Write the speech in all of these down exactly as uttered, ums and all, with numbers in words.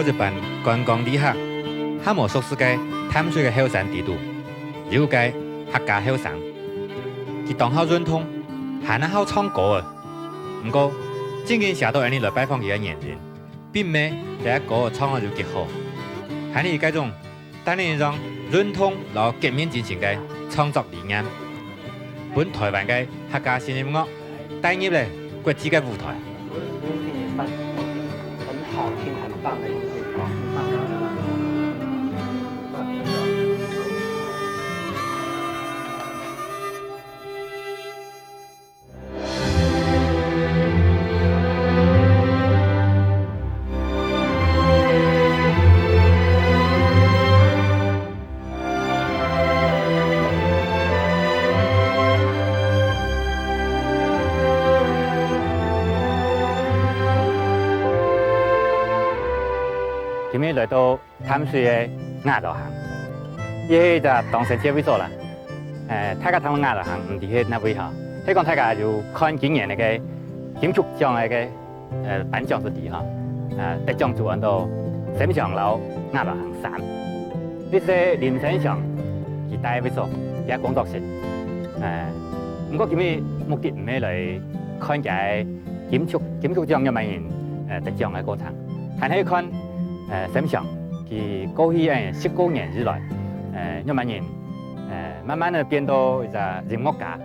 有一班觀光旅客，還無熟識个淡水个後山底肚，有一個客家後生，佢當好運動，還好唱歌仔。毋過，正經寫到𠊎俚來拜訪佢个原因，並毋係這歌仔唱到有幾好，還係該種 帶領一種運動摎革命精神个創作理念，分臺灣个客家新音樂帶入了國際个舞臺。很好聽，很棒的音樂。今日來到 淡水个雅羅坑，這係一隻當神奇个位所啦。呃，大家聽到雅羅坑，毋知係哪位吼？係講大家有看今年該個金曲獎个該個，呃，頒獎就知吼。呃，得獎就安到沈祥摎雅羅坑三。這係林沈祥佢戴个位所，佢个工作室。呃，毋過今日目的毋係來看佢个金曲，金曲獎仰般形，呃，得獎个過程，還係看 呃，沈祥，佢過去，呃，十過年以來，呃，仰般形，呃，慢慢仔變到一隻音樂家，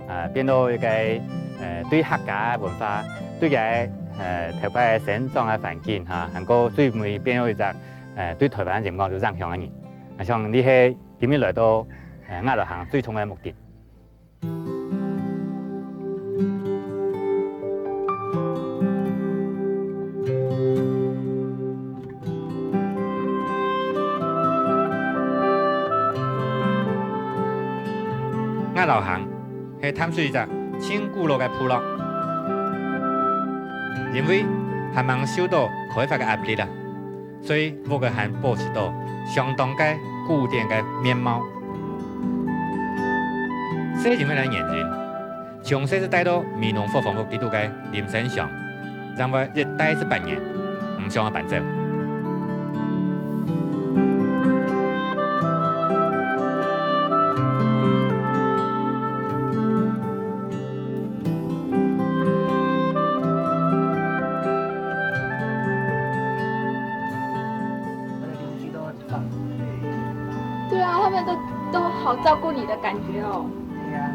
呃，變到一個，呃，對客家文化，對佢个，呃，頭擺个生長个環境哈，還過最尾變到一隻，呃，對臺灣音樂有影響个人。𠊎想這係今日來到，呃，雅羅坑最重要个目的。 雅羅坑係淡水一隻盡古老个部落，因為還吂受到開發个壓力啊， 所以屋仔還保持到相當个古典个面貌。就因為這原因，從細就戴到美濃伙房屋底肚个林沈祥，正會一戴十八年，毋想愛搬走。 对啊，他们都，都好照顾你的感觉哦。对呀。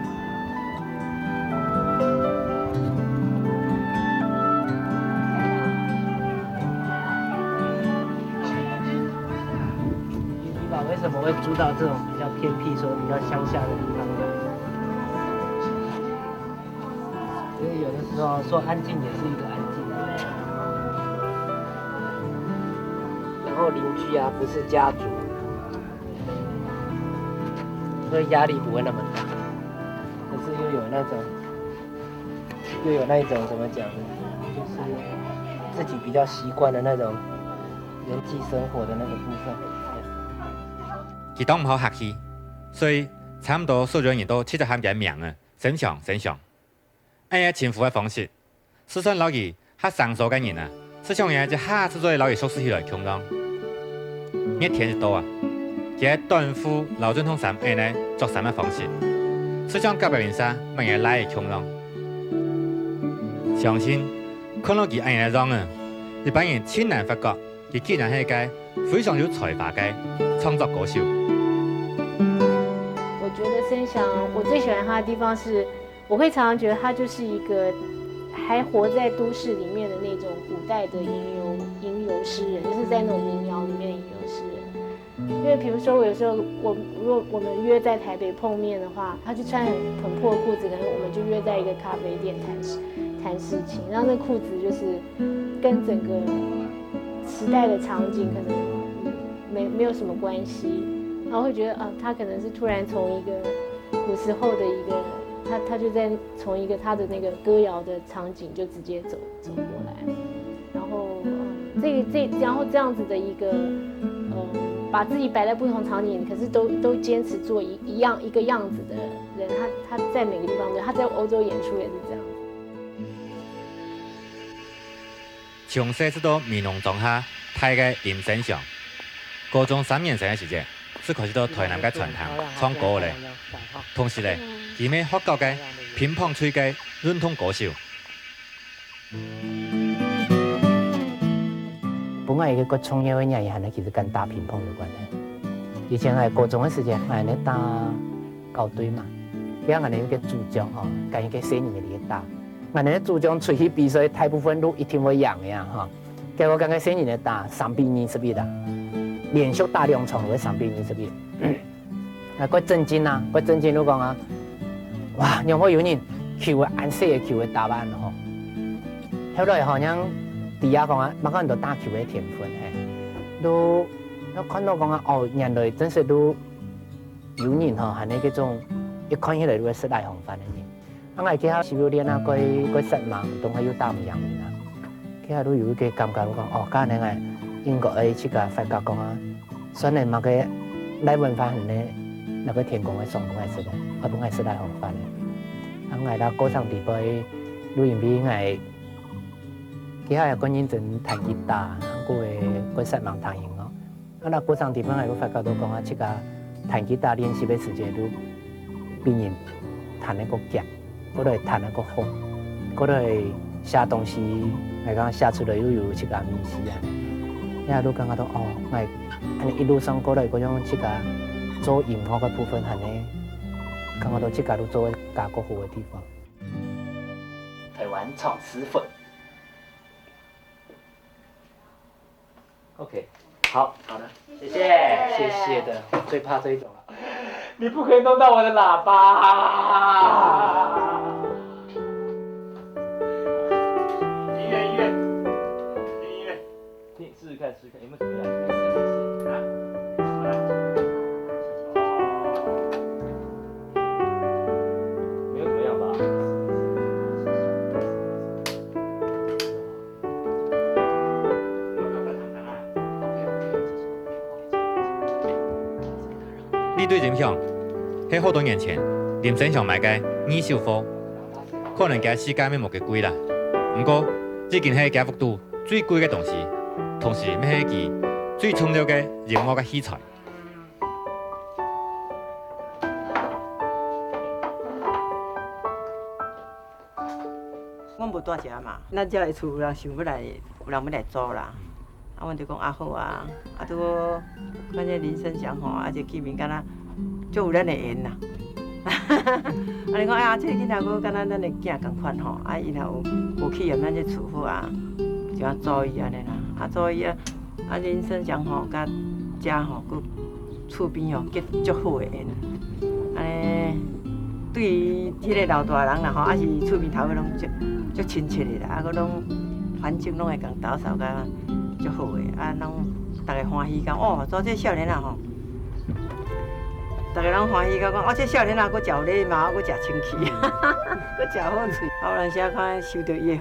你把为什么会租到这种比较偏僻、说比较乡下的地方呢？ 所以有的时候说安静也是一个安静。然后邻居啊，不是家族，所以压力不会那么大，可是又有那种，又有那一种怎么讲呢？就是自己比较习惯的那种人际生活的那个部分。佢當毋好客氣，所以差毋多所有人都直接喊佢个名仔，沈祥，沈祥。 恁樣稱呼个方式，就算摎佢較生疏个人啊，就想愛一下子就會摎佢熟識起來共樣。熱天一到啊，佢个短褲摎運動衫恁樣著衫个方式，就像隔壁鄰舍乜愛拉佢共樣。相信看到佢恁樣个樣仔，一般人盡難發覺，佢竟然係一個非常有才華个創作歌手。我觉得沈祥，我最喜欢他的地方是， 我会常常觉得他就是一个还活在都市里面的那种古代的吟游，吟游诗人，就是在那种民谣里面吟游诗人。因为比如说，我有时候我，如果我们约在台北碰面的话，他就穿很，很破裤子，可能我们就约在一个咖啡店谈事，谈事情，然后那裤子就是跟整个时代的场景可能没，没有什么关系，然后会觉得，啊，他可能是突然从一个 古时候的一个，他，他就在从一个他的那个歌谣的场景就直接走，走过来，然后，嗯，这个，这，然后这样子的一个，嗯，把自己摆在不同场景，可是都，都坚持做一，一样，一个样子的人，他，他在每个地方都，他在欧洲演出也是这样子。从細就到美濃庄下，大个林生祥，高中三年生个時節，就開始到台南个餐廳唱歌咧。同時咧，佢乜學到个乒乓球个運動歌手。本來一個國中一個年，佢還其實跟打乒乓有關个。以前𠊎高中个時節，𠊎還打校隊嘛，佢還有一個主將吼，跟一個細人仔去打。𠊎等个主將出去比賽，大部分都一定會贏个啊吼。 結果跟該細人仔打三比二十一啊，連續打兩場就三比二十一。啊，蓋震驚啊，蓋震驚就講啊，哇，仰會有人球會恁細个球會打恁好。後來好像知啊講啊，麼个人都打球个天分嘿，都，都看到講啊，哦，原來真實都有人吼，還有這種一看起來就會食大紅飯个人。 啊，𠊎這下手又練啊，蓋，蓋煞猛，當下又打毋贏人啊。這下都有一個感覺，講，哦，該恁樣𠊎應該愛自家發覺講啊，算了，麼个來文化園呢，那個天公个上分𠊎食个，還分𠊎食來紅飯个。啊，𠊎到高中底背，就因為𠊎這下也蓋認真彈吉他，還過會，蓋煞猛彈音樂。 啊，該過程地方還有發覺到講啊，自家彈吉他練習个時節，都比人彈个較遽，過來彈个較好，過來寫東西，來講寫出來又有自家味緒啊。這下都感覺到，哦，𠊎恁呢一路上過來，各種自家做音樂个部分，恁呢感覺到自家都做得較過好个地方。台灣唱詩粉。 OK，好，好的，謝謝，謝謝的，最怕這一種了。你不可以弄到我的喇叭。音樂，音樂，音樂，聽，試試看，試試看有沒有怎麼樣。啊？沒有怎麼樣吧？這對音響係好多年前林生祥買个二手貨，可能佢時價乜無幾貴啦。毋過，已經係佢屋肚最貴个東西，同時乜係佢最重要个音樂个器材。 阮無蹛遮嘛，咱遮个厝有人想欲來，有人欲來租啦。啊，阮就講啊好啊，啊，拄好看這林生祥吼，啊，這見面敢若足有咱个緣啦。啊，你講啊，這个囡仔閣敢若咱个囝仝款吼，啊，因若有，有去咱這厝好啊，就愛租伊按呢啦。啊，租伊啊， 啊，林生祥吼，佮遮吼，佮厝邊吼，結足好个緣。按呢，對於彼个老大人啦吼，抑是厝邊頭尾攏足，足親切的啦，啊，閣攏環境攏會共打掃甲足好的，啊，攏逐个歡喜講，哦，做這少年仔吼，逐个攏歡喜甲講，哦，這少年仔閣誠有禮貌，閣誠清氣，閣誠好喙。啊，有當時仔看收著伊的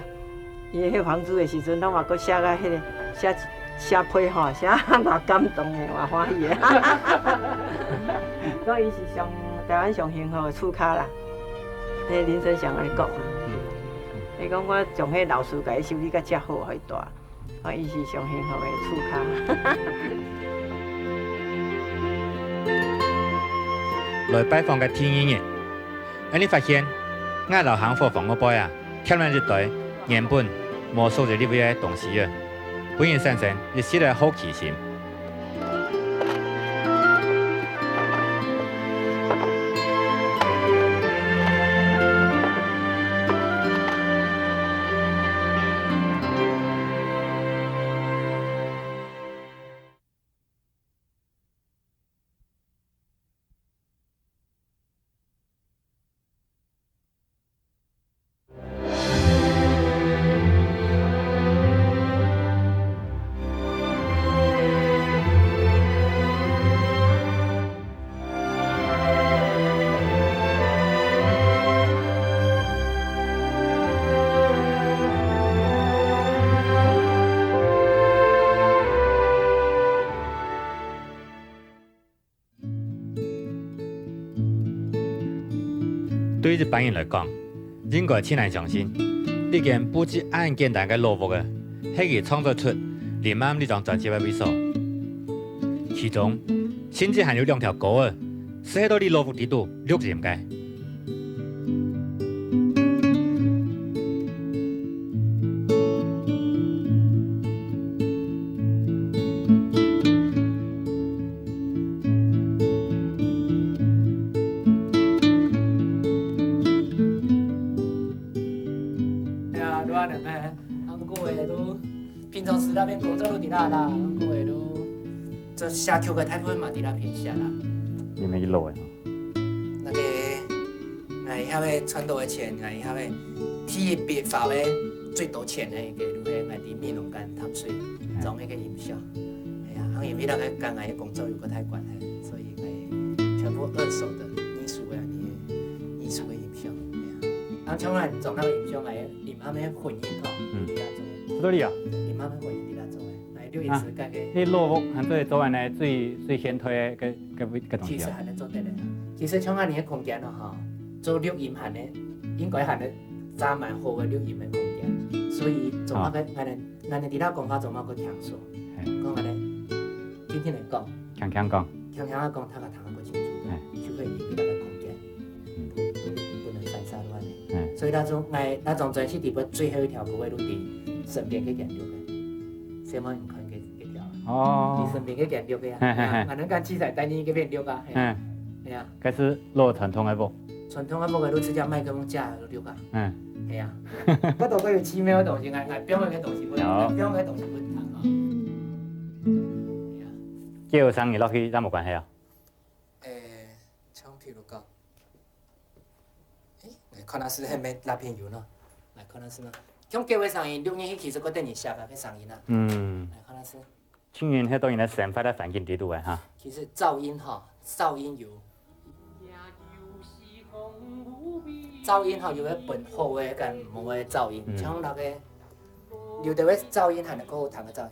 伊彼个房租的時陣，攏嘛閣寫甲彼个，寫，寫批吼，寫偌感動的，偌歡喜的。講伊是上，台灣上幸福的厝跤啦。彼林生祥按呢講啊。伊講我將彼老厝共伊修理甲遮好，予伊蹛。講伊是上幸福的厝跤。來拜訪个第二日， 𠊎等發現，吾老巷伙房外背啊，貼等一堆原本無屬於這位个東西仔，分人產生一息个好奇心。 對一般人來講，應該盡難相信，這間佈置恁簡單个老屋仔，係佢創造出林暗這張專輯个位所。其中，甚至還有兩條歌仔，係歇到這老屋底肚錄音个。 哎呀，都恁樣咩？啊，毋過欸，都平常時該片工作都在該啦，毋過欸，都做寫曲个大部分嘛在該片寫啦。你們一路欸？該个，𠊎這下賺到个錢，𠊎這下第一筆花个最多錢个一个，就係𠊎在美濃間淡水裝一个音響。哎呀，因為該个跟𠊎个工作有个大關係，所以𠊎全部二手的，二手个恁樣，二手个音響。哎呀，啊，像𠊎裝該个音響，𠊎个 暗个混音吼，嗯。在該做个。在這裡啊？暗个混音在該做个，來錄音室該个。啊，你老屋還做得做恁樣最，最現代个，个，个東西啊？其實還能做得个。其實像恁樣个空間咯，吼，做錄音還能，應該還能做蠻好个錄音个空間。所以做麼个，啊。𠊎等，𠊎等在該講話做麼个輕鬆。嘿。講恁樣，天天來講。輕輕講。輕輕个講，大家聽个較清楚，嘿。就可以有一個空間。 嗯。不，不，不能反射到恁樣。嗯。所以該張，𠊎，該張專輯裡背最後一條歌个錄音，身邊个人錄个，係無你看个，个條啊？哦。你身邊个人錄个啊，嘿，嘿，嘿。啊，𠊎等間器材帶你去該片錄啊，嘿啊。嗯。嘿啊。該係老傳統个無？傳統个無个錄，直接麥克風架落錄啊。嗯。嘿啊。不過有奇妙个東西，𠊎，𠊎放个東西不一樣，哦。放个東西不一樣啊。嘿啊。叫聲音落去，該無關係啊？ 欸，像譬如講，欸，來看下係係毋係哪片有呢？來看下係呢。像狗个聲音，錄入去其實較得人惜个，个聲音啊。嗯。來看下係。盡然係當然个生活个環境裡肚个哈。其實噪音吼，噪音有。噪音吼，有个本好个跟無个噪音，嗯。像該个，有个个噪音還能夠好聽个噪音。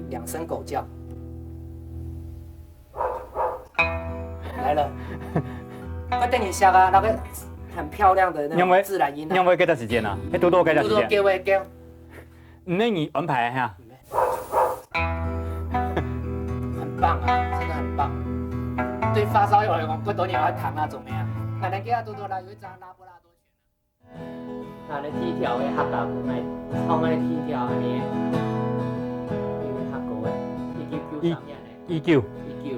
兩聲狗叫。來了。快等一下啊，那個很漂亮的那種自然音啊。因為，因為幾多時間啊？還多多幾多時間？多多給我一個。 毋係你安排个哈？很棒啊，真的很棒。對發燒友來講，過多年要彈那種的啊。奶奶給他多多來，有一張拉布拉多錢。那个第一條个客家歌，來唱个第一條个，因為客家个，一九九三年个。 一九。一九。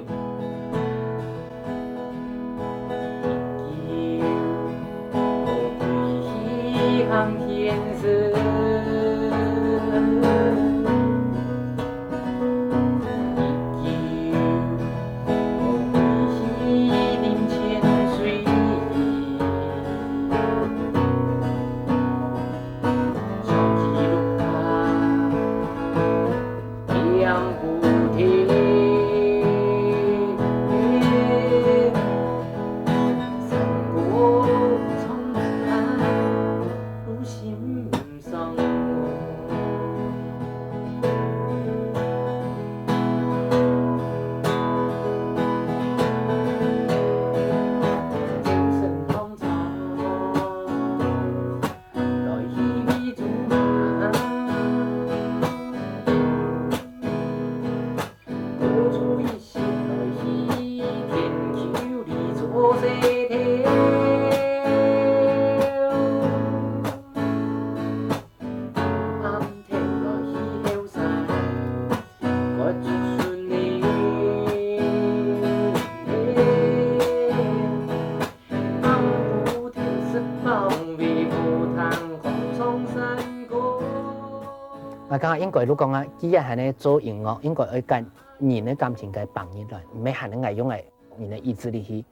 𠊎感覺應該，如果講啊，既然還係做音樂，應該愛將人个感情个放入來，毋係還係愛用个人个意志力去，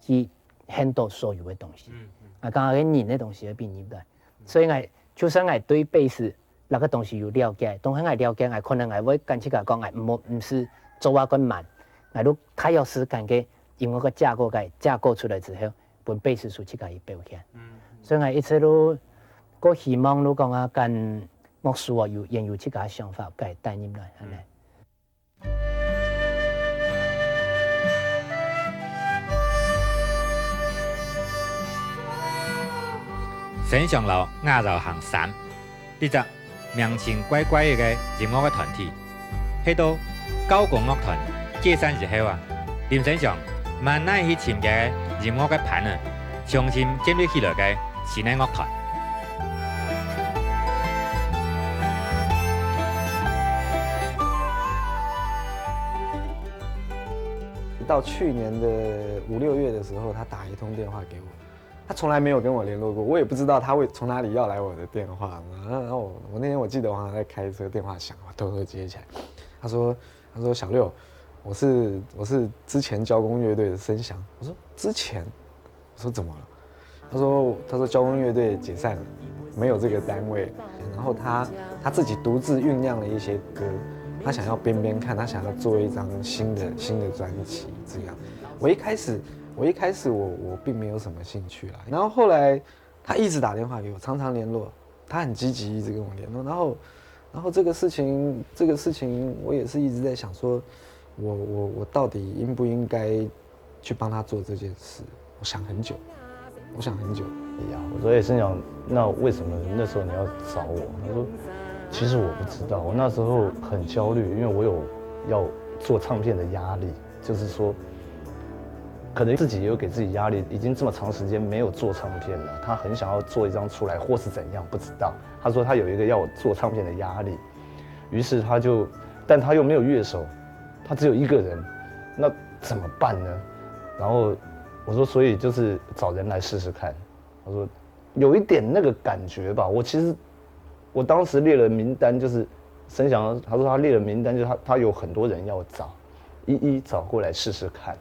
去handle所有个東西。嗯，嗯。啊，感覺該人个東西愛放入來。嗯。所以𠊎，就算𠊎對貝斯 該个東西有了解，當然𠊎了解，𠊎可能𠊎會跟自家講，𠊎毋好，毋使做啊恁慢，𠊎就大約時間个音樂个架構，个架構出來之後，分貝斯手自家去表現。嗯，嗯。所以𠊎一直都，過希望就講啊，跟樂手啊有，也有自家想法，个帶入來，恁樣。嗯。生祥摎雅醹行三，這隻名稱怪怪个音樂个團體，係到交響樂團解散以後啊，林生祥慢慢去尋个音樂个伴仔，重新建立起來个新个樂團。到去年的五六月的时候，他打一通电话给我，他从来没有跟我联络过，我也不知道他会从哪里要来我的电话。然后我我那天我记得我好像在开车，电话响，我偷偷接起来。他说他说小六，我是我是之前交工乐队的生祥。我说之前？我说怎么了？他说他说交工乐队解散了，没有这个单位。然后他他自己独自酝酿了一些歌，他想要编编看，他想要做一张新的新的专辑这样。我一开始我一开始我我并没有什么兴趣啦，然后后来他一直打电话给我，常常联络，他很积极，一直跟我联络。然后然后这个事情这个事情我也是一直在想说，我我我到底应不应该去帮他做这件事？我想很久，我想很久。呀，我说哎，生祥，那为什么那时候你要找我？他说，其实我不知道，我那时候很焦虑，因为我有要做唱片的压力，就是说，可能自己也有给自己压力，已经这么长时间没有做唱片了，他很想要做一张出来，或是怎样，不知道。他说他有一个要我做唱片的压力，于是他就，但他又没有乐手，他只有一个人，那怎么办呢？然后我说，所以就是找人来试试看。他说有一点那个感觉吧。我其实我当时列了名单，就是生祥，他说他列了名单，就是他他有很多人要找，一一找过来试试看，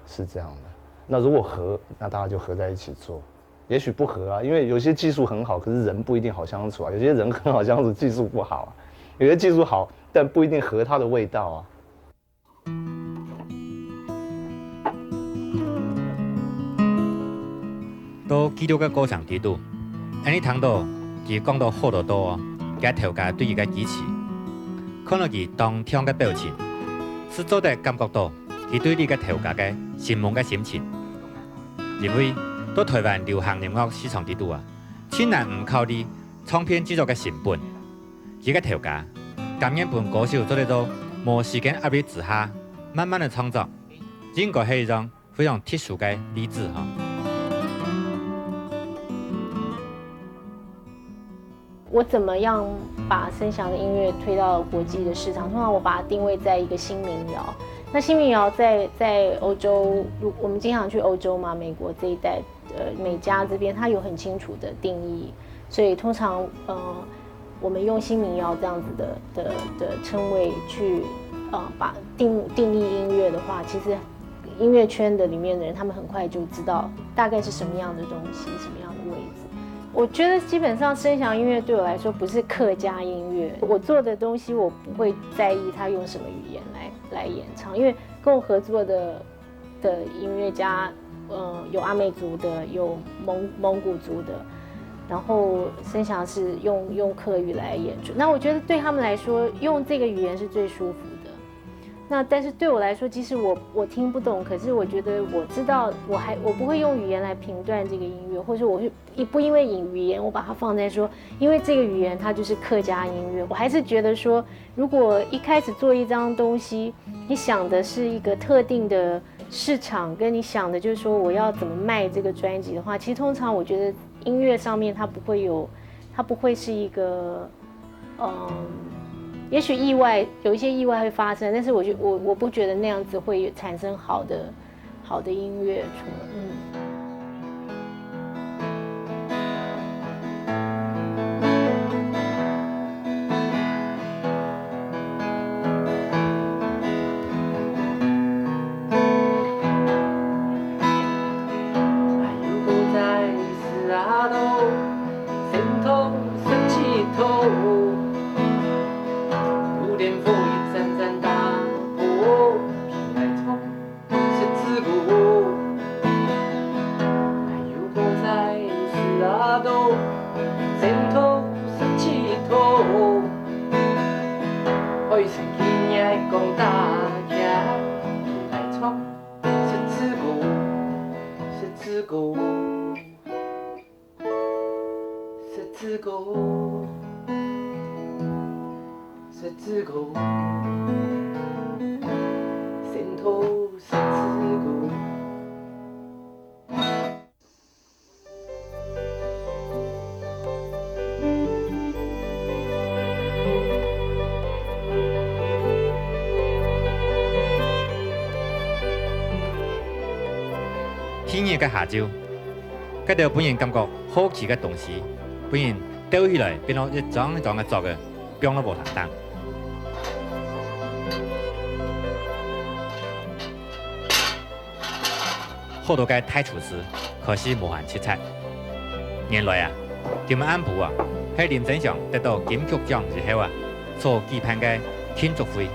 是这样的。那如果合，那大家就合在一起做。也许不合啊，因为有些技术很好，可是人不一定好相处啊。有些人很好相处，技术不好啊。有些技术好，但不一定合他的味道啊。到記錄个過程裡肚，恁呢聽到佢講到好多多哦，佢个頭家對佢个支持，看到佢當暢个表情，係做得感覺到佢對這个頭家个承蒙个心情。因為到台灣流行音樂市場裡肚啊，盡難毋考慮唱片製作个成本。佢个頭家甘願分歌手做得到無時間壓力之下，慢慢个創作，應該係一種非常特殊个例子哈。我怎么样把生祥的音乐推到国际的市场？通常我把它定位在一个新民谣。那新民谣在在欧洲，我们经常去欧洲嘛，美国这一带，呃，美加这边，它有很清楚的定义，所以通常呃，我们用新民谣这样子的的的称谓去呃把定定义音乐的话，其实音乐圈的里面的人，他们很快就知道大概是什么样的东西，什么样的位置。我觉得基本上生祥音乐对我来说不是客家音乐，我做的东西我不会在意他用什么语言来来演唱，因为跟我合作的的音乐家，呃，有阿美族的，有蒙蒙古族的，然后生祥是用用客语来演出。那我觉得对他们来说，用这个语言是最舒服的。那但是对我来说，其实我我听不懂，可是我觉得我知道，我还我不会用语言来评断这个音乐，或者我会不因为语言我把它放在说，因为这个语言它就是客家音乐，我还是觉得说，如果一开始做一张东西，你想的是一个特定的市场，跟你想的就是说我要怎么卖这个专辑的话，其实通常我觉得音乐上面它不会有，它不会是一个，嗯，也许意外有一些意外会发生，但是我觉我我不觉得那样子会产生好的好的音乐出来。嗯。子歌，十子歌，神偷十子歌。第二日个下晝，該兜分人感覺好奇个東西，分人兜起來，變到一張一張个桌仔，放到禾埕頂。 好多个大廚師開始無閒直掣。原來啊，今暗晡啊，係林生祥得到金曲獎以後啊，所舉辦个慶祝會。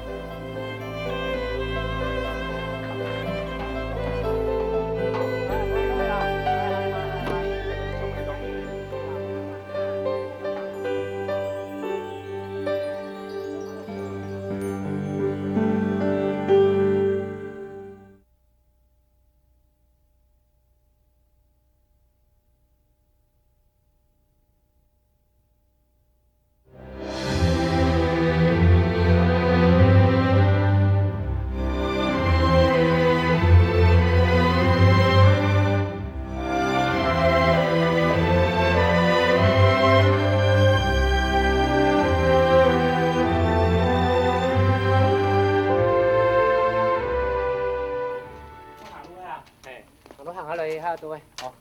行路行下來，下到位。好。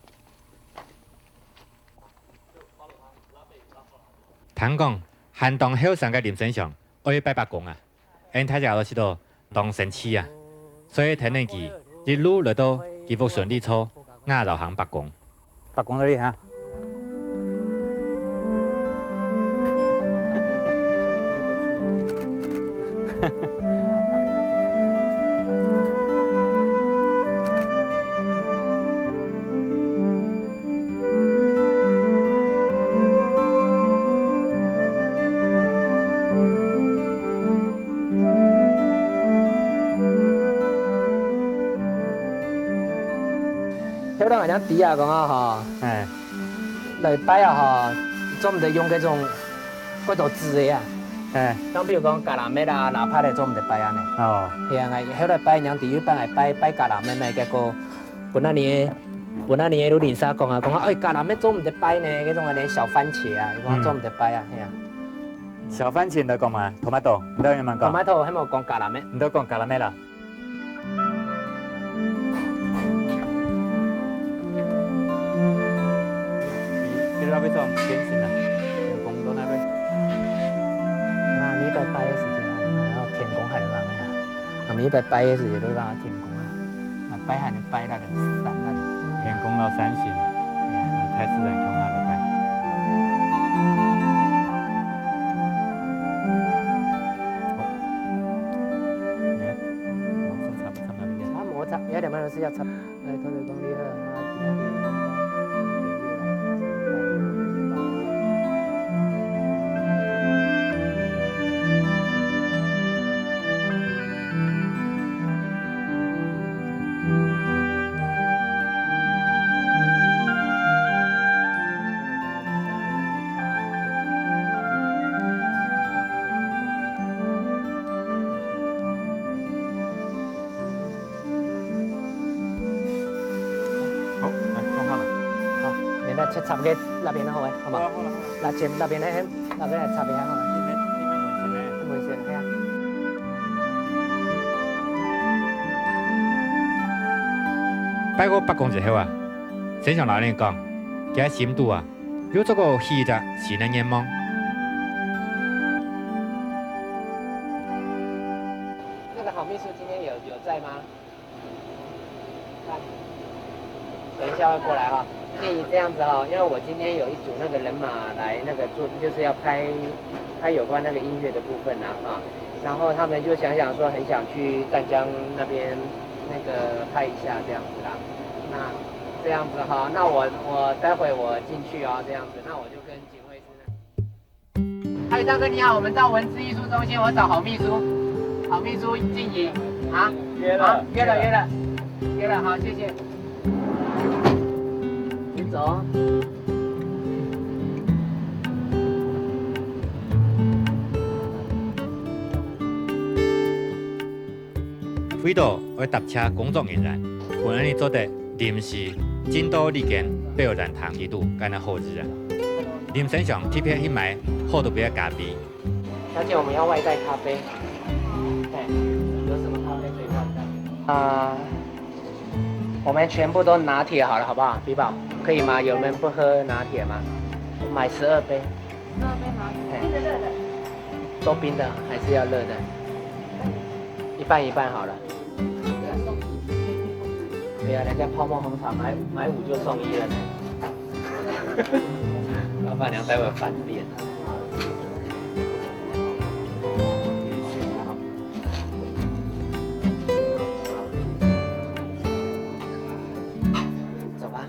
聽講，還當後生个林生祥愛拜伯公啊，𫣆大家都知道當生趣啊，所以跈等佢一路來到佢屋脣裡坐，雅老巷伯公。 伯公這裡哈。後來𠊎正知啊，講啊吼，哎。來拜啊吼，做毋得用該種過多紙个啊。哎。像比如講，加拉麥啊、拉帕个做毋得拜啊呢。哦。係啊，𠊎後來拜，𠊎正知有一擺𠊎拜，拜加拉麥咩，結果 本來你个，本來你个路鄰舍講啊，講啊，哎，加拉麥做毋得拜呢，該種个小番茄啊，佢講做毋得拜啊，係啊。小番茄你兜講嘛？Tomato，你兜仰般講？Tomato，還無講加拉麥。你兜講加拉麥啦。你，你那邊做天神啊？天公到那邊。啊，你在拜个時間啊，然後天公還有人啊。 啊，每一擺拜个時節都講天公啊，啊，拜還拜那個山那裡。天公摎山神，哎呀，啊，大自然共下來拜。好。你看，摩擦插不插那裡啊？啊，摩擦，有點慢，是要插。 來，同你講你好，啊，其他地方。好，來，放好了。好，你那切長个那邊好哎，好嗎？好了，好了，好了。那切那邊呢，那邊來插一下好嗎？你們，你們問題呢？問題，哎呀。拜過伯公之後啊，先生老人講，佢心肚啊，又做過許隻新个願望。那個郝秘書今天有，有在嗎？ 等一下會過來哈。建議這樣子哈，因為我今天有一組那個人馬來那個做，就是要拍，拍有關那個音樂的部分啦哈。然後他們就想想說很想去淡江那邊那個拍一下這樣子啦。那這樣子哈，那我，我待會我進去哦，這樣子，那我就跟警衛室那 嗨，大哥你好，我們到文資藝術中心，我找郝秘書。郝秘書靜怡，啊？約了，啊，約了，約了。約了，好，謝謝。你走。為著愛答謝工作人員，分𠊎俚做得臨時進到這間表演廳裡肚，該仰好意思啊！林先生特別去買好特別个咖啡。小姐，我們要外帶咖啡。哎，有什麼咖啡可以外帶？啊，我們全部都拿鐵好了，好不好？比宝，可以嗎？有人不喝拿鐵嗎？買十二杯。十二杯拿鐵。哎。冰的、熱的？都冰的，還是要熱的？一半一半好了。 對啊，人家泡沫紅茶買，買五就送一了呢。老闆娘待會翻臉。走吧。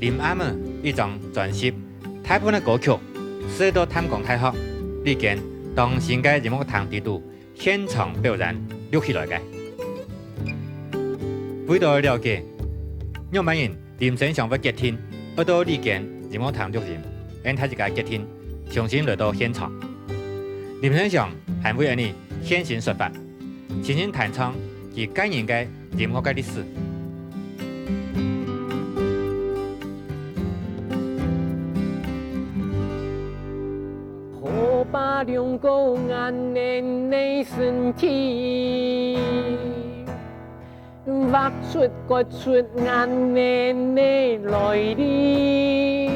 林阿姆一張專輯，大部分个歌曲係到淡江大學這間當新个音樂廳裡肚現場表演錄起來个。為著了解，仰般形 林先生會決定愛到這間音樂廳錄音，𠊎俚大自家決定重新來到現場。林先生還為𠊎俚現身說法，親身彈唱佢個人个音樂个歷史。 河壩兩个眼睛个身體，畫出割出眼睛个來歷。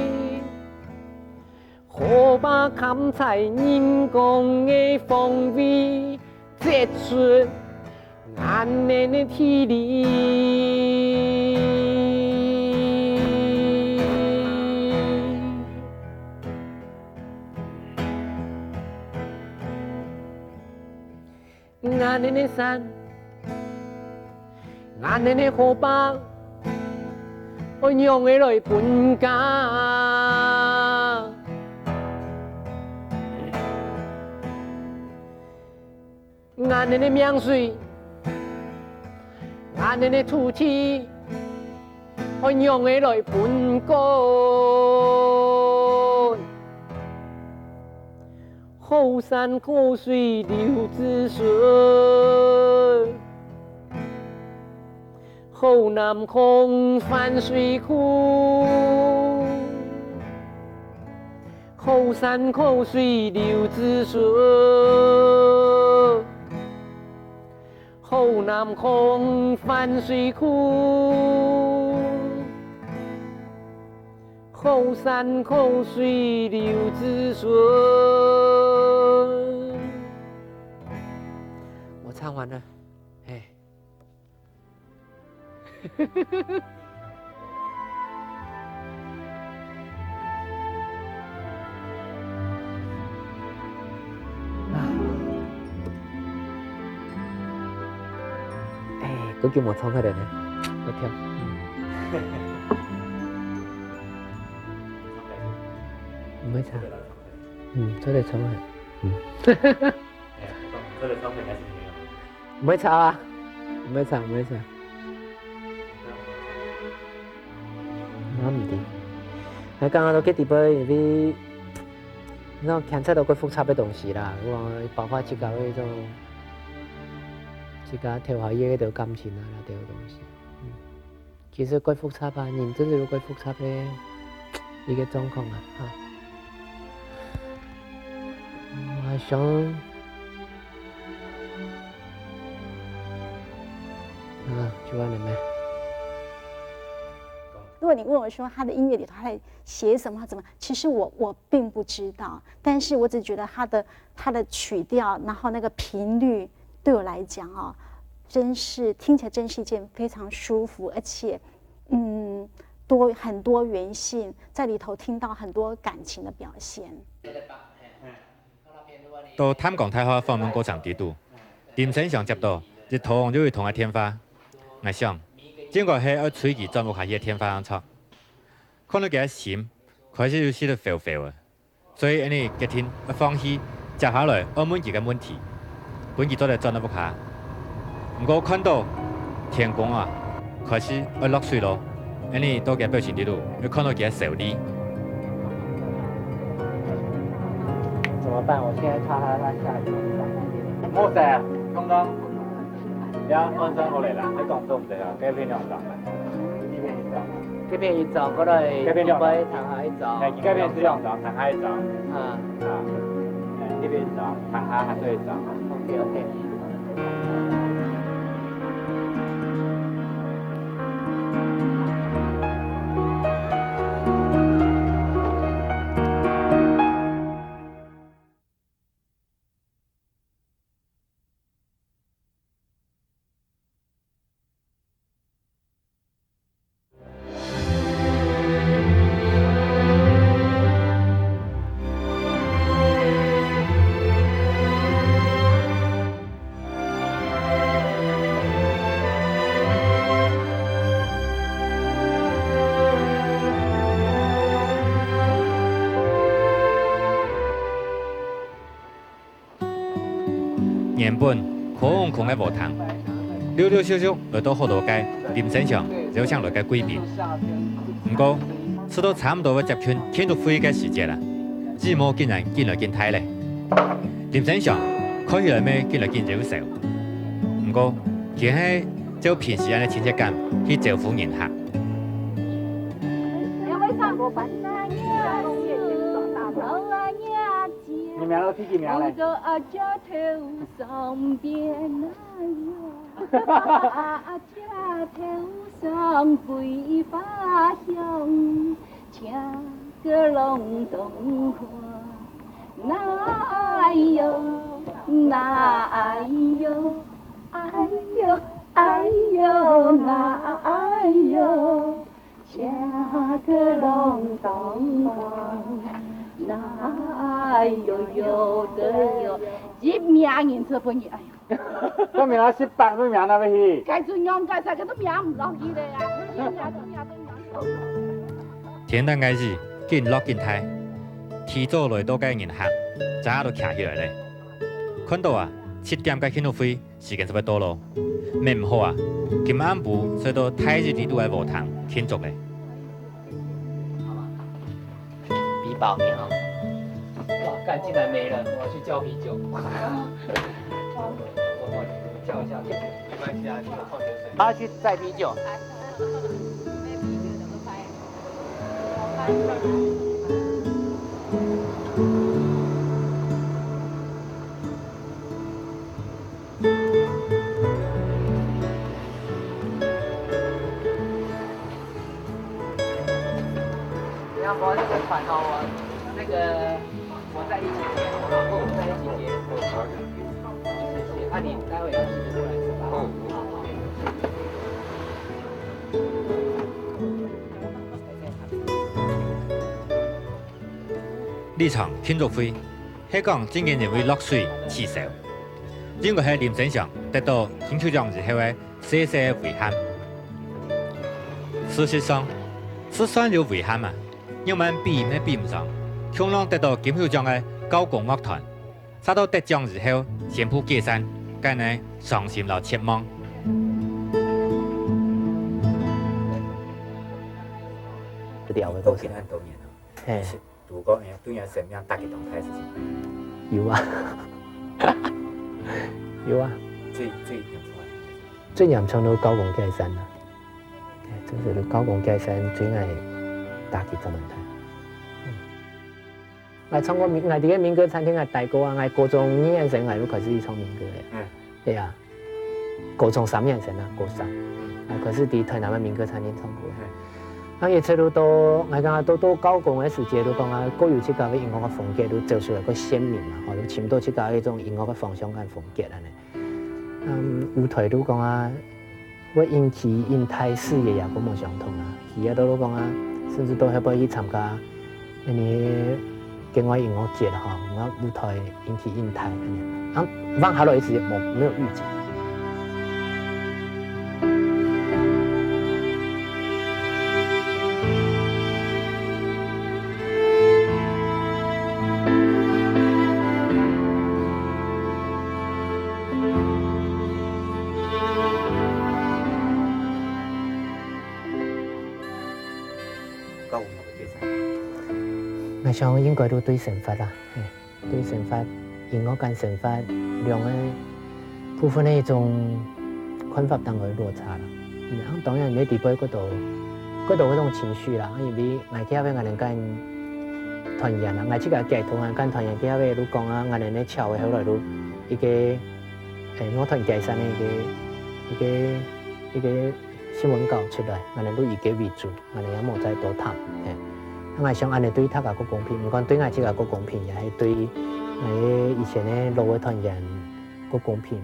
河壩崁在人工个方位， 切出眼睛个體力。眼睛个山，眼睛个河壩，愛仰仔來分家？ 眼睛个命水，眼睛个土地，愛仰仔來分割？好山好水留子孫，好南好番水庫。 好山好水留子孫，好南好番水庫，好山好水留子孫。我唱完了，嘿。 哎，好久無唱過了呢，好跳。毋會差。嗯，做得唱啊。嗯。 毋會差啊，毋會差，毋會差。𠊎毋知。𠊎感覺到該地方因為，你知道，牽涉到較複雜个東西啦，有啊，包括自家个一種，自家頭下个一條感情啊，那條東西。嗯。 其實較複雜啊，人真係有較複雜个一個狀況啊，哈。𠊎想，啊，就恁樣咩？如果你問我說他的音樂裡頭他在寫什麼，怎麼，其實我，我並不知道，但是我只覺得他的，他的曲調，然後那個頻率，對我來講哦，真是聽起來真是一件非常舒服，而且，嗯，多，很多元性，在裡頭聽到很多感情的表現。到淡江大學訪問過程裡肚，林先生接到一通又一通个電話。𠊎想，應該係愛催佢轉屋下去个電話正著。看到佢个心，開始有息仔浮浮仔。 所以𠊎俚決定愛放棄接下來愛問佢个問題，分佢做得轉到屋下。毋過看到天光啊，開始愛落水囉，𠊎俚到佢个表情裡肚，又看到佢个愁慮。但我现在擦擦那下雨，好势啊，刚刚，你要换身好了啦，还讲中这个，该片两张啦，这片一张，这片一张，过来，这片两张，一百，剩下一张。哎，这片是两张，剩下一张。啊。啊，哎，这片一张，剩下还是一张。OK，OK。原本空空个禾埕，陸陸續續來到好多个林先祥邀請來个貴賓。毋過，試到差毋多會接近慶祝會个時節啦，雨毛竟然緊來緊大咧。林先祥看起來乜緊來緊憂愁。毋過，佢係照平時恁樣親切感去招呼人客。 你名咯，自己名咧？一名人出分你，哎呀，个名啊，失败，个名哪位去？該就仰个，啥个都名毋落去了呀，一名都名都名。天頂个雨緊落緊大，提早來到个人客，早都徛起來咧。看到啊，七點个慶祝會 時間就會到咯。乜毋好啊，今暗晡就到大日里肚个禾埕慶祝咧。米寶你好。哇，幹，竟然沒了，我要去叫米酒。我幫你叫一下，沒關係啊，你有礦泉水。他去載米酒。 你要不要那个款哦？我那个我在一起接，我在一起接。谢谢。那你待会要记得过来吃饭。這場慶祝會係講正經人會落水取笑，應該係林先祥得到金球獎以後个細細个遺憾。事實上，就算有遺憾啊，仰般比乜比毋上，共樣得到金球獎个教工樂團， 直到得獎以後宣布解散，該呢傷心摎絕望。這條个東西。到今恁多年了，嘿。是，如果你對你的生命打擊當大个事情。有啊。有啊。最，最嚴重个。最嚴重就教工解散啊。嘿，就是教工解散最大个打擊當大。嗯。 𠊎唱過民，𠊎在該民歌餐廳𠊎待過啊，𠊎高中二年生𠊎就開始去唱民歌了。嗯。對啊，高中三年生啊，高三，嗯。𠊎開始在臺南个民歌餐廳唱歌。嗯。啊，一直都到，𠊎講啊，到，到教工个時節，就講啊，各有自家个音樂个風格，就走出來个鮮明嘛，吼，就尋到自家一種音樂个方向跟風格恁呢。嗯，舞台就講啊， 會引起恁大視野也無相同啊。佢也都講啊，甚至都還會去參加恁呢國外音樂節吼，然後舞台引起恁大恁呢。啊，往下落一直無，沒有預警。 教工个解散。𠊎想應該都對生活啦，嘿，對生活、音樂跟生活兩个部分个一種看法當中个落差啦。嗯，啊，當然，你底背過多，過多該種情緒啦，因為𠊎企下尾𠊎能跟團員啊，𠊎自家解讀啊，跟團員企下尾都講啊，𠊎能个巧个，後來都一個，誒，樂團解散个一個，一個，一個新聞稿出來，𠊎能都以該為主。 𠊎等也無再多談。嘿，𠊎想恁呢對大家較公平，毋管對𠊎自家較公平，也係對𠊎以前个老个團員較公平。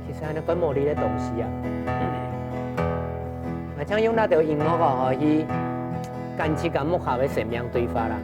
其實恁呢更無力个東西啊，𠊎想用該兜音樂哦，去跟自家目下个生命對話啦。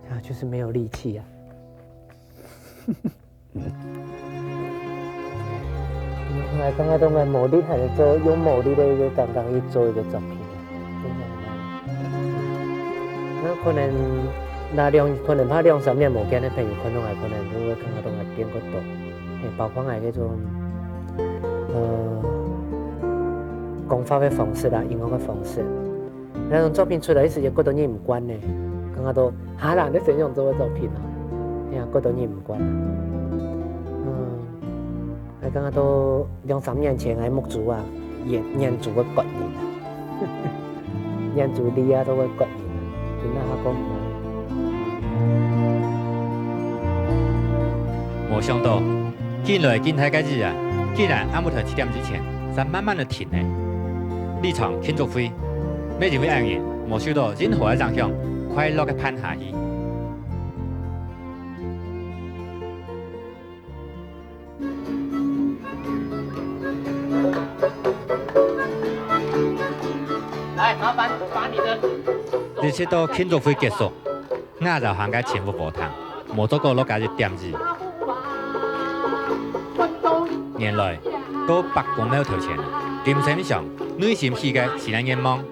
啊，就是沒有力氣啊。嗯，來看看，當然無力，還是做用無力个一個感覺去做一個作品。那可能，那兩，可能怕兩三年無見个朋友，可能還可能就會感覺到𠊎變較大，嘿，包括𠊎這種呃，講話个方式啊，音樂个方式。該種作品出來時節，幾多人毋慣呢？感覺到，哈啦，你怎樣做个作品啊？哎呀，幾多人毋慣啊。嗯，𠊎感覺到兩三年前，𠊎目珠啊，眼，眼珠个骨仁啊。念珠裡啊，都會割人，真正較講毋好。無想到，緊來緊大个雨啊，竟然暗晡頭七點之前，正慢慢个停咧。這場慶祝會，乜因為恁樣，無受到任何个影響，快樂个辦下去。 來，麻煩把你的手，一直到慶祝會結束，𠊎就行到前屋和廳，無做過落家一點雨。原來，到伯公廟頭前，林先生內心起个新个願望，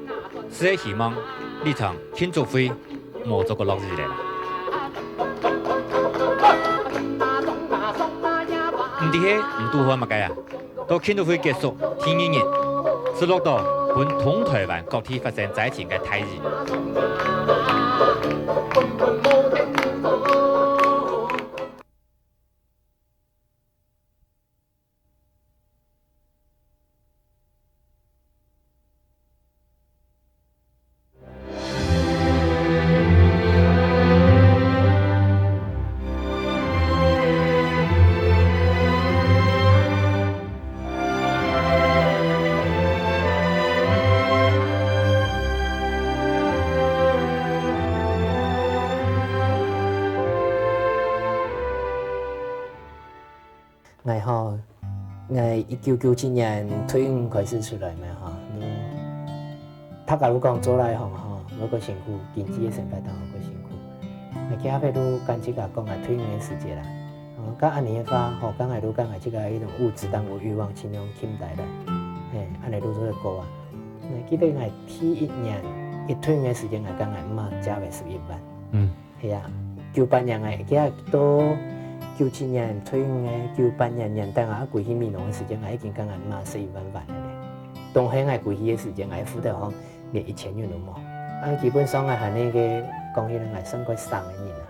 就係希望這場慶祝會 無做過落雨咧啦。毋知係毋堵好麼个啊？到慶祝會結束第二日，就落到分通臺灣各地發生災情个大雨。 𠊎吼，𠊎一九九七年退伍開始出來嘛吼，就大家都講做這行吼，會較辛苦，經濟个生活當中較辛苦。𠊎該下就跟自家講，𠊎退伍个時節啦，哦，該恁樣个話，吼，該𠊎就跟𠊎自家一種物質當中个慾望盡量撳低來，嘿，恁樣就做得過啊。𠊎記得𠊎第一年一退伍个時間，𠊎跟𠊎姆借了十一萬。嗯。 係啊，九八年个，佢啊到九七年退伍个，九八年年底啊，歸去美濃个時間，𠊎已經跟𠊎姆借十一萬還了咧。當下𠊎歸去个時間，𠊎褲頭項連一千銀都無。啊，基本上𠊎還係該講起來，𠊎算較省个人啊，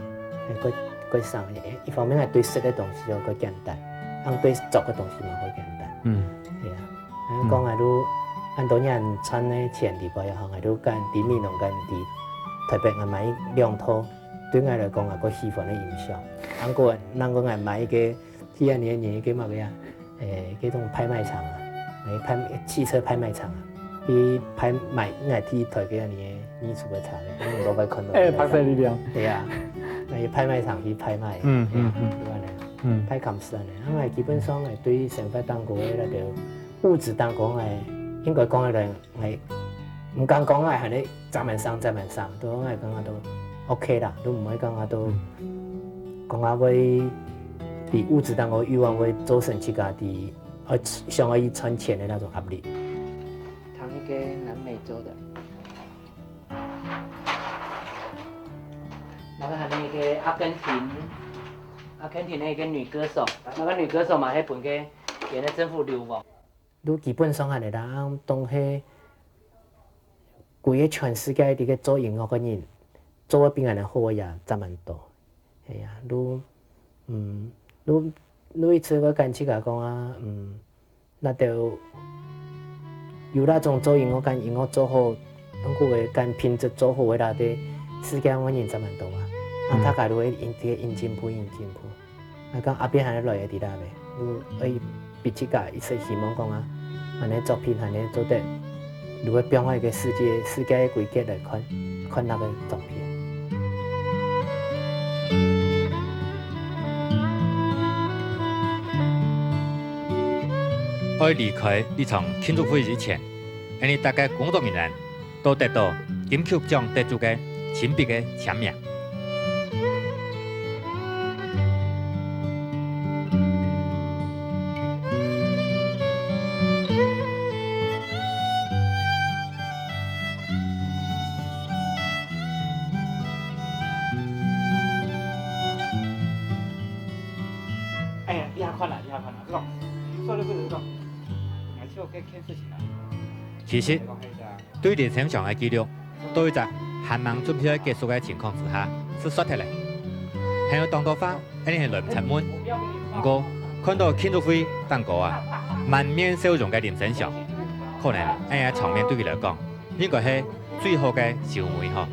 較，較省个。一方面，𠊎對食个東西哦較簡單，啊對著个東西嘛較簡單。嗯。係啊，啊講𠊎都恁多年賺个錢裡背啊，𠊎都跟在美濃跟在臺北𠊎買兩套 對𠊎來講，𠊎較喜歡个音響。啊過，啊過𠊎買一個，去恁樣个一個麼个啊，誒，該種拍賣場啊，誒，拍，汽車拍賣場啊，去拍賣，𠊎第一台个恁樣个二手个車咧，恁樣都會看到。誒，拍攝力量。對啊，那個拍賣場去拍賣。嗯，對啊，嗯，嗯。就恁樣，嗯。太感謝咧。啊，𠊎基本上𠊎對生活當中个那個物質當中个，應該講个來， 𠊎毋敢講𠊎還係正滿省，正滿省，都𠊎感覺都OK啦，都毋會感覺到講啊會對物質當中个慾望會造成自家的，呃，想要去賺錢的那種壓力。彈一個南美洲的，然後還有一個阿根廷，阿根廷的一個女歌手，那個女歌手嘛，還分該別个政府流亡。 都基本上恁樣啦，當係歸個全世界裡个做音樂个人，做个比𠊎等好个也正蠻多。係啊，都，嗯，都，都一直會跟自家講啊，嗯，那兜有那種做音樂，跟音樂做好，用過个跟品質做好个啦，對世界上个人正蠻多啊。啊，嗯。大家都會一直進步，進步。 𠊎講阿扁還係來个地啦咩，就愛逼自家一直希望講啊，恁樣作品恁樣做得，就會放開一個世界，世界个規格來看，看該個作品。愛離開這場慶祝會以前，𠊎等大家工作人員 都得到金曲獎得主个親筆个簽名。哎呀，壓款啦，壓款啦，這種，說的不能這種。其實，對林生祥个紀錄，到一隻還吂準備好結束个情況之下，就煞忒咧。還有當多話，恁樣係來毋切問。毋過，看到慶祝會頂高啊，滿面笑容个林生祥，可能恁樣个場面對佢來講，應該係最好个收尾吼。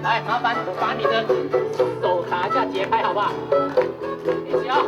来，麻烦把你的手打一下节拍，好不好？一起啊！